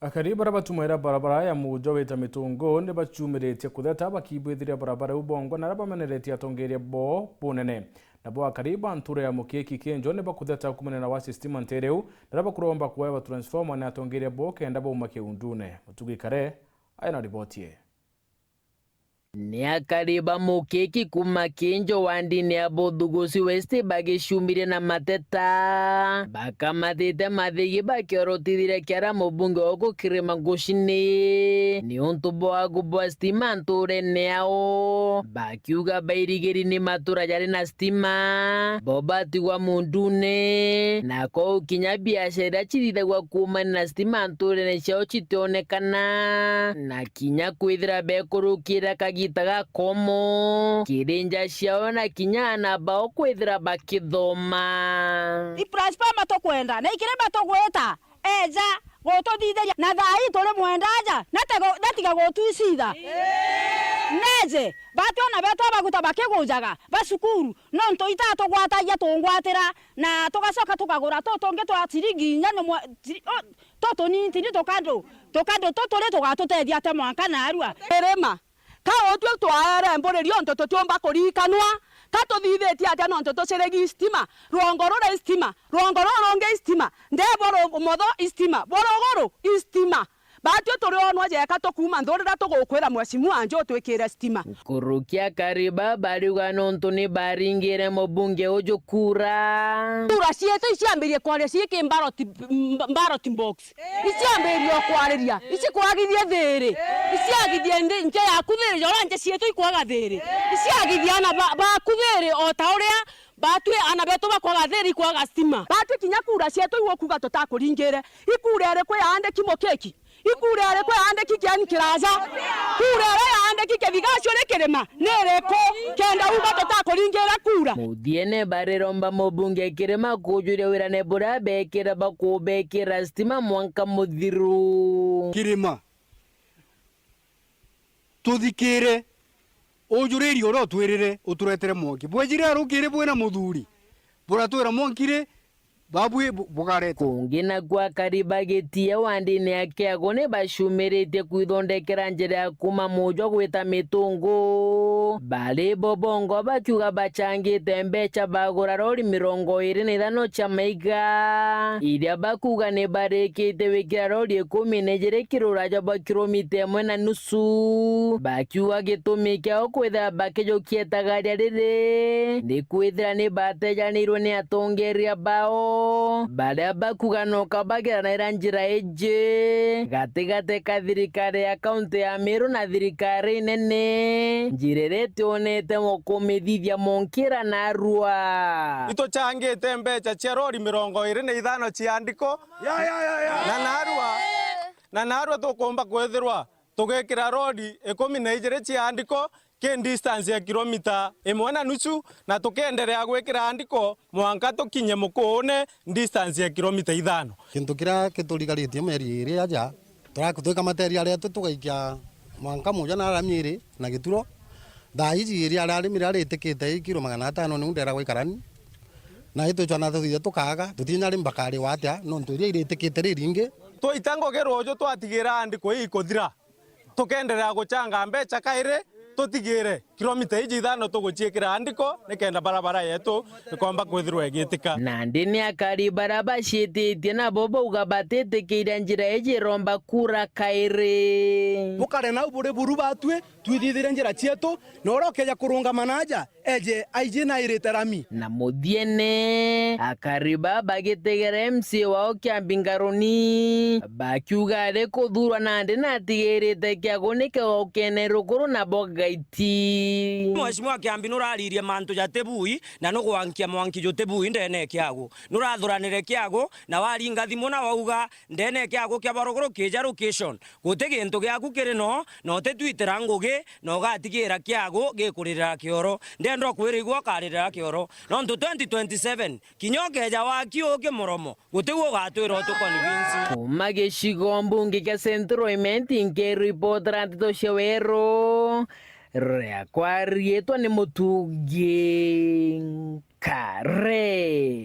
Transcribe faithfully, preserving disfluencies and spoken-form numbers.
Akari baria batumira barabara ya mujo wita Mitungu ni bacumiritie kutheta bakibwithiria barabara iu bongwa na aria bameneretie atongeria bo bunene. Nabo akari ba ntura ya Mukiki Kinjo ni bakutheta kumania na wasi stima ntere iu, na aria bakuromba kuewa transformer ni atongeria bo kenda bauma kiundune. Mutugi Kare aina riboti ii. Ni akari ba Mukiki kuma Kinjo wandini ya Buthugusi West bagicumirie na mateta, bakamatite mathigi bakiorotithiria kiara mubunge wa gukirima ngucini niuntu bwa wagu bwa stima nturene yao, bakiuga bairigiri ni matura jari na stima, bo batigwa mundune, na kwou kinya biashara iria cithithagua kuumania na stima nturene ciao citionekana, na kinya kwithira bekurukira kagita gakomo kiri nja ciao, na kinya aana bao kwithira bakithoma. I transformer tukwenda, na ikirima tugwita, eja gututhithiria. Na thaa ii turi mwenda aja, na tego-, na tiga gutwicitha. Neje, bati ona betu abaguta bakigujaga, ba cukuru, nontu itatugwatagia tungwatira, na tugacoka tukagura tutungi twa ciringi inya ni mwe-, ciri-, o, tutunini tuni tukandu, tukandu tuturi tugatutethia ate mwanka narua. Irima, ka utwi twaere mburi riontu tutiumba kuriikanwa, ka tuthithitie atia nontu tucirigi istima, rwongo ruria istima, rwongo ruru rungi istima, ndebo ru-, motho istima, bwa ruguru istima. Batwi turi onwa jeka tukuuma nthurira tugukwira mheshimiwa anje utwikire stima. Nkuruki akari ba bariuga nontu ni baringire mubunge uju kura. Kura cietu iciambirie kwaria cii ki ballot, mb-, ballot box. Iciambirie o kwariria, icikwagithie thiiri. Iciagithie nthi, nche yaku thiiri, jora nche cietu ikwaga thiiri. Iciagithie ana ba-, baku thiiri o ta uria batwi ana betu bakwaga thiiri ikwaga stima. Batwi kinya kura cietu igukuga tutakuringire. Ikura iriku yaandiki Mukiki? Ikura iriku yaandiki Ken Kiraja? Kura iria yaandiki Kithigacio ri Kirima ni iriku? Kenda uga tutakuringira kura. Muthiene bariromba mubunge Kirima kujuria wirane buria bekira bakubekira stima mwanka muthiru. Kirima, tuthikire, ujuririe uria utwirire uturetere mwanki. Bwejire rukiri bwina muthuri, buratwira mwanki ri, babwi bu-, bugareta. Kungi naku akari ba Gitie wandini ya Kiagu ni bacumiritie kwithondekera njira ya kuuma Mujwa gwita Mitungu. Bari bo bongo bakiuga bachangite mbecha bagura rori mirongo iri na ithano cia maiga, iria bakuuga ni barikite wikira rori ikumi na ijiri kiri uraja bwa kilomita imwe na nusu. Bakiuga gitumi kiao kwithira bakijukia itagaria riri ni kwithira ni batejanirwe ni atongeria bao, baria bakuuga no kabagiranaira njira iji gatigati ka thirikari ya kaunti ya Meru na thirikari nene, njira iria itionete mo kumithithia monkira narua. Ituchangite mbecha cia rori mirongo iri na ithano cia andiko, ya, ya, ya, ya, na narua, na narua tukumba kwithirwa tugikira rori ikumi na ijiri cia andiko ki distance ya kilomita imwe na nusu, na tukienderea gwikira andiko mwanka tukinye Mukuune, distance ya kilomita ithano. Kintu kiria kiturigaritie mieri iri aja, turakutwika materi aria tu tugaikia mwanka Mujwa na rami iri na gituro. Thaa iji iria riarimi riria ritikite i kilo magana atano niu nderagwa ikarani. Na itwicwa na tuthithia tukaaga, tutinya ri mbakariwa atia, nontu iria iritikite riringi. Twaita ngugi ruuju twatigira andiko ii ikuthira, tukenderea guchanga mbecha kairi, tutigire kilomita iji ithano tuguciikira andiko, nikenda barabara yetu ikomba kwithirwa igiitika. Nandi ni akari baria baciititie nabo bauga batitikiria njira iji iromba kura kairi. Bukare nau buri buru batwi, twithithire njira cietu, na uria ukeja kurungama na aja, eje aiji na irite rami. Na muthiene, akari ba bagitegera M C A wao Kiambi Ngaruni, bakiuga ari kuthurwa nandi na atigirite Kiagu ni kegokene rukuru na bo gaiti. Mheshimiwa Kiambi nuraririe mantu jatibui, na nugwankia mwanki jutibui ndene ya Kiagu. Nurathuranire Kiagu, na waringa thimu na wauga, ndene ya Kiagu kia baruguru kija location. Guti gintu giaku kiri no, na utitwitira ngugi, na ugatigira Kiagu gikuririra kioro. Ndenda ukwira igwe ukaririra kioro. Nontu twenty twenty-seven, kinya ukeja wakiuki muromo, gutigwe ugatwira utuconvince. Kuma gicigo mbunge kia Central Imenti, nkiripotera nteto cia weru, riakwa riitwa ni Mutungi Nkare.